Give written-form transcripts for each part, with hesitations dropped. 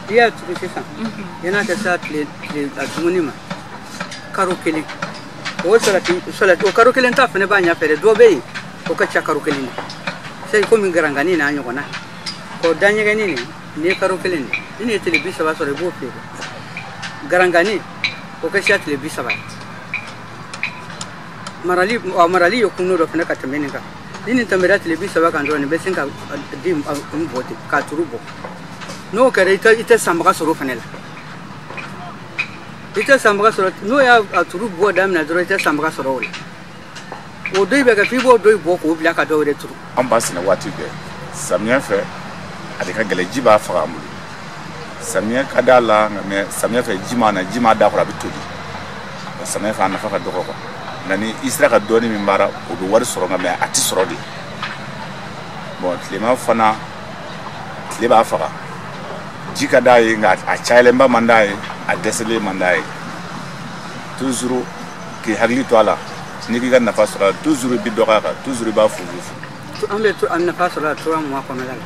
N'i y'a turu sisan, yan'a ka se a tile a dumuni ma, karo kelen o salati salati o karo kelen ta fana b'a ɲɛfɛ dɛ. Dɔ bɛ yen o ka ca karo kelen na, c'est komi garangani n'a ɲɔgɔnna k'o da ɲɛgɛnni nin, nin ye karo kelen de. Ni nin ye tile 30 sɔrɔ, i b'o feere. Garangani o ka ca tile 30 ye. Marali, marali ye kungo dɔ fana ka tɛmɛ nin kan. Ni nin tɛmɛra tile 30 kan dɔrɔn, nin bɛ sin ka den kun bɔ ten k'a turu bɔ. N'o kɛra, i tɛ sanbaga sɔrɔ o fana la. I tɛ sanbaga sɔrɔ. N'o y'a turu bɔ daminɛ dɔrɔn, i tɛ sanbaga sɔrɔ o la. O dɔ bɛ kɛ f'i b'o dɔ bɔ k'o bila ka dɔw wɛrɛ turu. An b'a sɛnɛ waati bɛɛ. Samiyɛ fɛ a de ka gɛlɛn, ji b'a faga an bolo. Samiyɛ ka d'a la, nka mɛ samiyɛ fɛ ji ma na, ji ma da kɔrɔ, a bɛ toli. Samiyɛ fɛ a nafa ka dɔgɔ quoi. Nka ni i sera ka dɔɔnin min baara, o bɛ wari sɔrɔ, nka mɛ a tɛ sɔrɔ de. Bon, tilema fana tile b'a faga, ji ka d'a ye, nka a cayalenba man d'a ye, a dɛsɛlen man d'a ye. Toujours k'i hakili to a la, n'i k'i ka nafa sɔrɔ a la, toujours i bɛ dɔgɔya kan, toujours i b'a fufu. An bɛ an nafa sɔrɔ a 3 mois kɔnɔna la,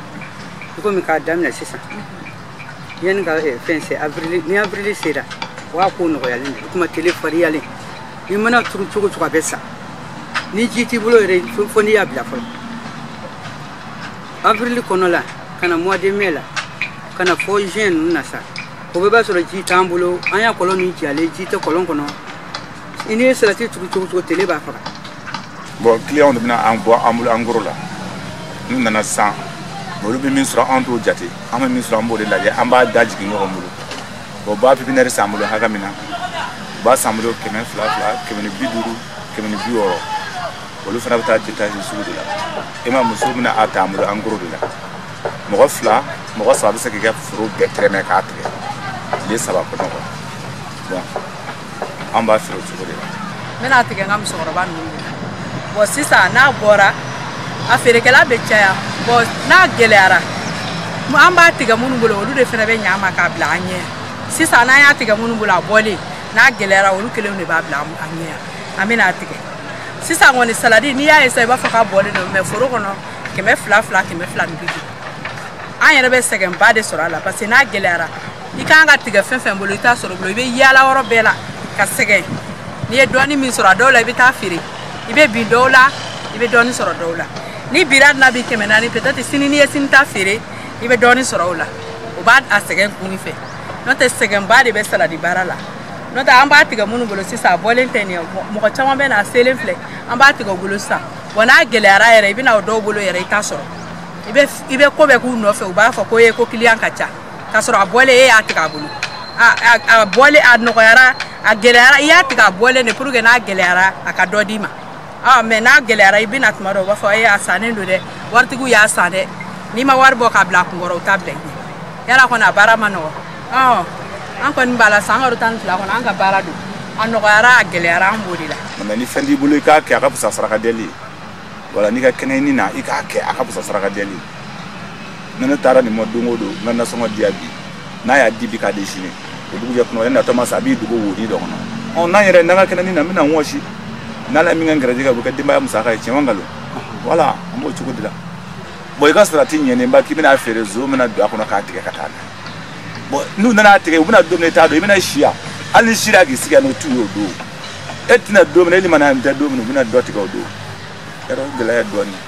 i komi k'a daminɛ sisan yanni ka fɛn se avril. Ni avril sera, o b'a ko nɔgɔyalen don. O kuma tile fariyalen, i mana turu cogo cogo, a bɛ sa. Ni ji t'i bolo yɛrɛ, fo n'i y'a bila fɔlɔ. Avril kɔnɔ la ka na mois de mai la, ka na fɔ juin ninnu na sa, o bɛɛ b'a sɔrɔ ji t'an bolo. An y'a kɔlɔn min jalen, ji tɛ kɔlɔn kɔnɔ. I n'i ye salati turu cogo cogo, tile b'a faga. Bon, client de bɛna an bɔ an bolo en gros la. N'u nana sisan, olu bɛ min sɔrɔ, anw t'o jate. An bɛ min sɔrɔ, an b'o de lajɛ, an b'a da jigin ɲɔgɔn bolo. Bon, u b'a pépinière san an bolo hakɛ min na, u b'a san bolo 200 fila, 150, 160. Olu fana bɛ taa détail sugu de la. E ma muso bɛna a ta an bolo en gros de la. Mɔgɔ 2, mɔgɔ 3 bɛ se k'i ka foro bɛɛ tɛrɛmɛ k'a tigɛ tile 3 kɔnɔ quoi. Bon, an b'a feere o cogo de la. N bɛna tigɛ n ka musokɔrɔba ninnu de la. Bon, sisan n'a bɔra, a feerekɛla bɛ caya. Bon, n'a gɛlɛyara, an b'a tigɛ minnu bolo, olu de fana bɛ ɲa an ma k'a bila an ɲɛ. Sisan n'an y'a tigɛ minnu bolo, a bɔlen, n'a gɛlɛyara, olu kelenw de b'a bila an ɲɛ. An bɛna a tigɛ sisan kɔni. Saladi, n'i y'a ye sisan, i b'a fɔ k'a bɔlen don, mɛ foro kɔnɔ 200 fila, 250. An yɛrɛ bɛ sɛgɛnba de sɔrɔ a la, parce que n'a gɛlɛyara, i kan ka tigɛ fɛn fɛn bolo, i t'a sɔrɔ bolo. I bɛ yaala yɔrɔ bɛɛ la ka sɛgɛn. N'i ye dɔɔnin min sɔrɔ a dɔw la, i bɛ taa feere, i bɛ bin dɔw la, i bɛ dɔɔnin sɔrɔ dɔw la. Ni bira na bi 400, peut-être sini n'i ye sini ta feere, i bɛ dɔɔnin sɔrɔ o la. O b'a a sɛgɛn kun fɛ. N'o tɛ, sɛgɛnba de bɛ saladi baara la. N'o tɛ, an b'a tigɛ minnu bolo sisan, a bɔlen tɛ nin ye. Mɔgɔ caman bɛ na, a selen filɛ, an b'a tigɛ o bolo sisan. Wa n'a gɛlɛyara yɛrɛ, i bɛ na o dɔw bolo yɛrɛ, i t'a sɔrɔ. I bɛ ko bɛɛ k'u nɔfɛ, u b'a fɔ ko e ko client ka ca, k'a sɔrɔ a bɔlen, e y'a tigɛ a bolo. A bɔlen, a nɔgɔyara, a gɛlɛyara, i y'a tigɛ a bɔlen de pour que n'a gɛlɛyara, a ka dɔ d'i ma. Mɛ n'a gɛlɛyara, i bɛna tuma dɔ, u b'a fɔ e a sannen don dɛ, waritigiw y'a san dɛ. N'i ma wari bɔ k'a bila a kunkɔrɔ, u t'a bila i ɲɛ. Yala kɔni, a baara ma nɔgɔ. An kɔni b'a la san kalo 12 kɔnɔ, an ka baara don. A nɔgɔyara, a gɛlɛyara, an b'o de la. Mɛ ni fɛn t'i bolo, i k'a kɛ, a ka fisa saraka deli ye. Wala n'i ka kɛnɛ nin na, i k'a kɛ, a ka fisa saraka deli ye. Ni ne taara nin ma don o don, n ka nasɔngɔ diya bi, n'a y'a di bi k'a di sini, o dugujɛ kɔnɔ, e natɔ ma sa, a b'i dogo woni dɔ kɔnɔ. Ɔ, n'an yɛrɛ n'an ka kɛnɛ nin na, n bɛna n wɔsi. N'ala ye min kɛ n gɛrɛjɛgɛ, o bɛ kɛ denbaya musaka ye. Tiɲɛ wa nkalon? Wala an b'o cogo de la. Bon, i ka salati ɲɛnenba k'i bɛna feere, zon bɛna don a kɔnɔ k'a tigɛ ka taa n'a ye. Bon, n'u nana tigɛ, u bɛna don min na, i t'a dɔn, i bɛna si yan. Hali ni sira k'i sigi yan, n'o t'u ye o don. E tɛna don min na, e limaniya tɛ don min na, u bɛna dɔ tigɛ o don. Yɔrɔ gɛlɛya dɔɔnin.